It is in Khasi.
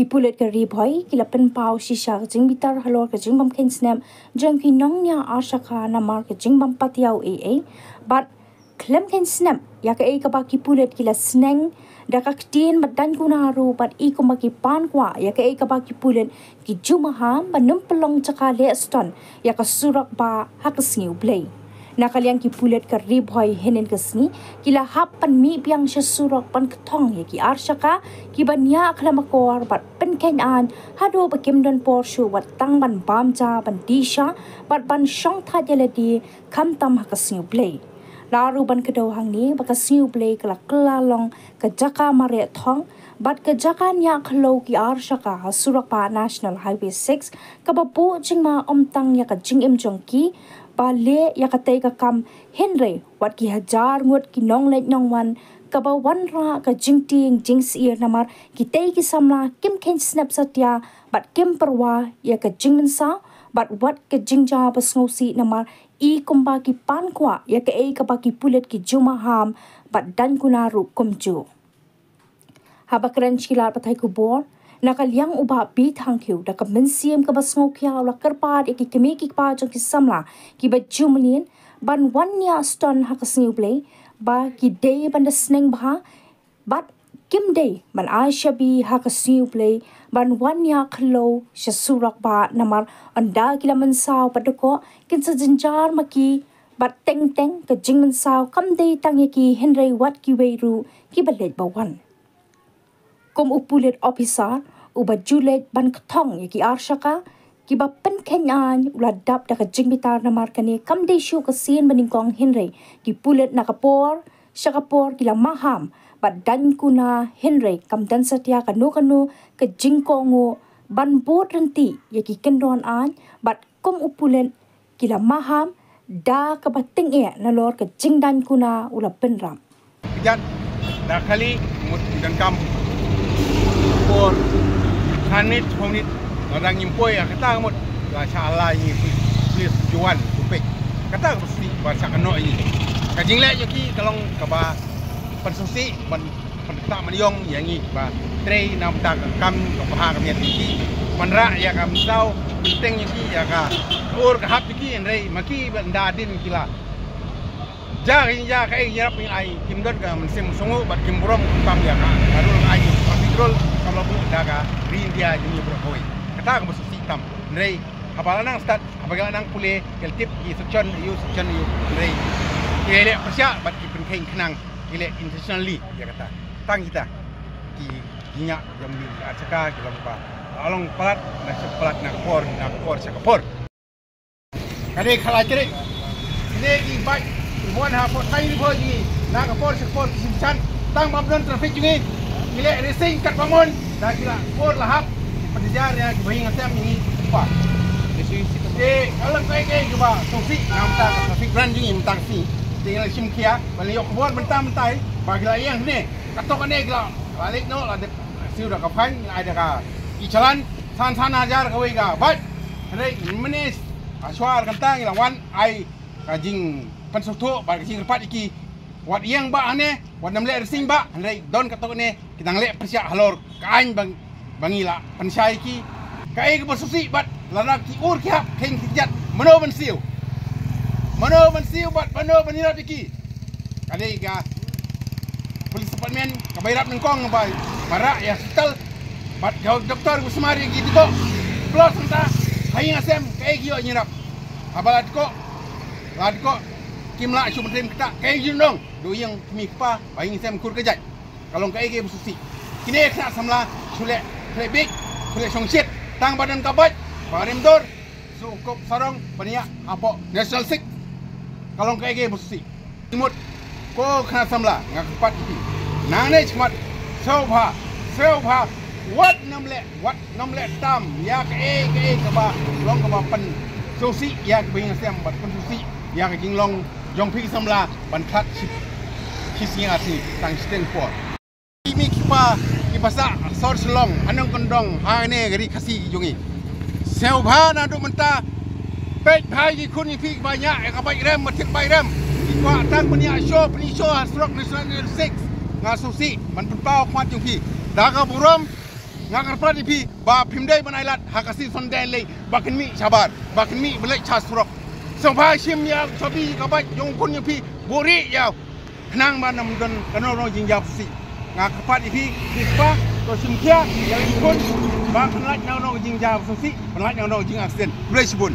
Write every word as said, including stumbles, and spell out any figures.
Ki pulit ka Ri Bhoi ki la pynpaw shisha ka jingbitar halor ka jingbym kheiñ snep jong ki nongñiah arshaka namar ka jingbym patiaw ei ei bad khlem kheiñ snep ïa kaei kaba ki pulit ki la sneng da ka ktien bad daiñ kuna ruh bad i kumba ki pan kwah ïa kaei kaba ki pulit ki ju maham ban ym pynlong jaka leh ston ïa ka surok bah ha ka Sngi U Blei. Na ka liang ki pulit ka Ri Bhoi hynnin ka sngi ki la hap ban mih biang sha surok ban kthong ïa ki arshaka kiba ñiah khlem akor bad pynkheiñ aiñ haduh ba kim don por shuh wat tang ban bam ja ban dih sha bad ban shong thait ïa lade khamtam ha ka Sngi U Blei. La ruh ban kdew hangne ba ka Sngi U Blei ka la kylla long ka jaka mareh thong bad ka jaka ñiah khlaw ki arshaka ha surok bah National Highway six kaba buh jingma ym tang ïa ka jingim jong kiba leh ïa katei ka kam hynrei wat ki hajar ngut ki nongleit nongwan kaba wanrah ka jingtieng jingsyier namar kitei ki samla kim kheiñ snep satia bad kim pyrwa ïa ka jingmynsaw bad wat ka jingjia ba sngewsih namar i kumba ki pan kwah ïa kaei kaba ki pulit ki ju maham bad daiñ kuna ruh kumjuh. Haba kren sha ki lad pathai khubor na ka liang u Bah B. Thangkhiew da ka mynsiem kaba sngewkhia u la kyrpad ïa ki kmie ki kpa jong ki samla kiba ju mlien ban wan ñiah ston ha ka Sngi U Blei ba ki dei ban da sneng bha bad kim dei ban ai shabi ha ka Sngi U Blei ban wan ñiah khlaw sha surok bah namar ynda ki la mynsaw bad dkoh kin sa jynjar ma ki bad teng teng ka jingmynsaw kam dei tang ïa ki hynrei wat kiwei ruh kiba leit ba wan. Kum u pulit ophisar uba ju leit ban kthong ïa ki arshaka kiba pynkheiñ aiñ u la dap da ka jingbitar namar kane kam dei shuh ka sien ba nyngkong hynrei ki pulit na ka por sha ka por ki la maham bad daiñ kuna hynrei kam don satia kano kano ka jingkohnguh ban bud ryntih ïa ki kyndon aiñ bad kum u pulit ki la maham da kaba tyngeh nalor ka jingdaiñ kuna u la pynrap. Kjat da kali mut ki donkam por san minit, shiphew minit lada ngim poi ha kata ka mut la sha la ngi pulit juwan tu pek. Kata ka sngewsih ba sha ka noh ngi. Ka jingleh jong ki ka long kaba pynsngewsih ban pyntah ban ïong ïa ngi ba trei na bynta ka kam ka bha ka miat jong ki. Ban rah ïa ka mynsaw bteng jong ki ïa ka ur ka hap jong ki hynrei ma ki ba ynda dien ki la ja ka jingja kaei ka jingïarap ngi ai kim don ka mynsiem sngewbha bad kim burom kam ïa ka ka rul ka aiñ traffic rule kam la buh da ka ri India jong ngi baroh kawei. Kata kaba sngewsih tam hynrei haba la nang stad haba la nang pule ki la tip ki section aiu section aiu hynrei ki leh pyrshah bad ki pynkheiñ khnang ki leh intentionally ïa kata. Tang kita ki jingñiah jong ngi ki arshaka ki long ba la long palat na sha palat na ka por na ka por sha ka por. Ka dei ka la jreh. Kine ki bike ki wan ha por tang ni por ji na ka por sha ka por ki shim shan tang ba don traffic jong ngi. Ki leh racing kat ba mon da ki la por la hap. Pynjar ïa ki ba ïing hasem ngi pa. Te ka long kai kai ki ba sngewsih na mynta ka traffic ran jong ngi mynta ka sngi. Te ngi la shim khia ba la ïoh khubor mynta mynta ba ki la ïeng ne. Kato kane ki la la leit noh la dep siew da ka fine la ai da ka i challan san san hajar kawei ka bike. Hynrei mynne ha shuwa kata ngi la wan ai ka jingpynsngewthuh bad ka jingkyrpad ïa ki wat ïeng bah hangne wat nym leh racing bah hynrei don kato kane ki dang leh pyrshah halor ka aiñ ba ba ngi la pynshai ki. Kaei kaba sngewsih bad lada ki ur ki hap kheiñ ki kjat mano ban siew? Mano ban siew bad mano ban ïarap ïa ki? Ka dei ka police department kaba ïarap nyngkong ba ba rah ïa hospital bad ka doktor ba sumar ïa ki dkoh. Plus nangta ha ïing ha sem kaei ki ïoh ïarap? Haba la dkoh la dkoh kim lah shu ban trei kata kaei ki ju nong? Dei ïing kmie kpa ba ïing sem kur ka jait. Ka long kaei kaei ba sngewsih. Kine khynnah samla shu leh khleh bieit shu leh shongshit tang ba don ka bike ba rem dur shu kup sarong ban ïa hapoh National Six. Ka long kaei kaei ba sngewsih. Mut ko khynnah samla nga kyrpad ïa phi nangne shakhmat sngewbha sngewbha wat nym leh wat nym leh tam ïa kaei kaei kaba long kaba pynsngewsih ïa ka ba ïing sem bad pynsngewsih ïa ka jinglong jong phi ki samla ban khlad shi shi sngi ar sngi tang shiteng por. Ki mei ki pa ki ba sah sor Shillong ha nongkyndong hangne ka ri Khasi ki jong ngi. Sngewbha naduh mynta peit bha ïa ki khun ïa phi ki ba ñiah ïa ka bike rem ba thied bike rem. Ki kwah tang ban ïa show pynïasoh ha surok National Highway six. Nga sngewsih ban pynpaw khmat jong phi da ka burom. Nga kyrpad ïa phi ba phim dei ban ailad ha ka sngi Sunday lei ba kin mih shabar, ba kin mih ban leit sha surok. Sngewbha shim ïa ka chabi ka bike jong u khun jong phi, buhrieh ïa u. Khnang ba ym don kano kano jingjia sngewsih. Nga kyrpad ïa phi, phi kpa, to shim khia ïa u khun ba kan lait na kano jingjia sngewsih, kan lait na kano jing accident. Khublei shibun.